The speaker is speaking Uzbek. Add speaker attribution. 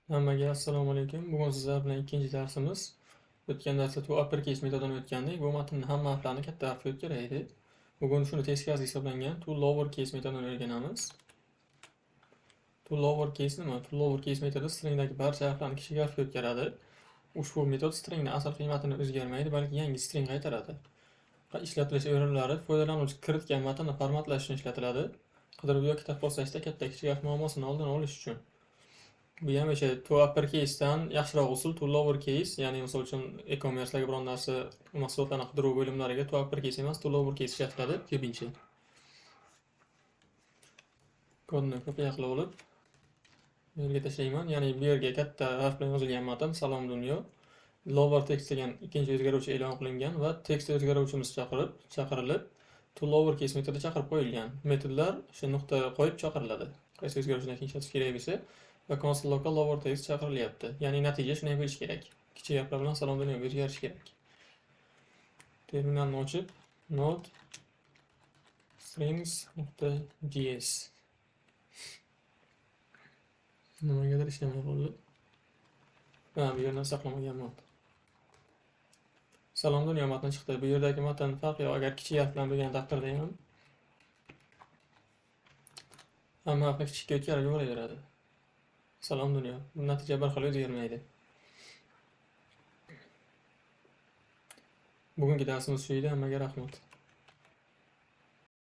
Speaker 1: Hammaga assalomu alaykum. Bugun sizlar bilan ikkinchi darsimiz. O'tgan darsda to uppercase metodini o'tgandik. Bu matnni hamma harflarini katta harfga o'tkazadi. Bugun shuni teskarisi hisoblangan to lowercase metodini o'rganamiz. To lowercase nima? To lowercase metodi stringdagi barcha harflarni kichik harfga o'tkazadi. Ushbu metod stringni asl qiymatini o'zgarmaydi, balki yangi string qaytaradi. Ishlatilish o'rinlari foydalanuvchi kiritgan matnni formatlash uchun ishlatiladi. Qidiruv yoki taqqoslashda katta kichik harf muammosini oldini olish uchun. Bu ham o'sha to uppercase'dan yaxshiroq usul to lowercase, ya'ni misol uchun e-commerce'larga biron narsa mahsulotlarni qidiruv bo'limlariga to uppercase emas, to lowercase ishlatiladi ko'pincha. Kodni kopiya qilib olib bu yerga tashlayman. Ya'ni bu yerga katta harf bilan yozilgan matn "Salom dunyo", lower text degan ikkinchi o'zgaruvchi e'lon qilingan va text o'zgaruvchimiz chaqirilib to lowercase metodi chaqirib qo'yilgan. Metodlar o'sha nuqta qo'yib chaqiriladi. Qaysi o'zgaruvchidan keyin ishlatish kerak bo'lsa va console logga lower text chaqirilyapti. Ya'ni natija shunday bo'lishi kerak. Kichik harflar bilan "Salom dunyo" o'zgarishi kerak. Terminalni ochib, node strings.js. Nimagadir ishlamay qoldi. Ha, bu yerdan saqlamaganman. "Salom dunyo" matni chiqdi. Bu yerdagi matn farqi yo'q. Agar kichik harf bilan bo'lgan taqdirda ham hamma harfni kichikka o'tkazib yuboraveradi. Salom dunyo. Natija bir xil, o'zgarmaydi. Bugungi darsimiz shu edi. Hammaga rahmat.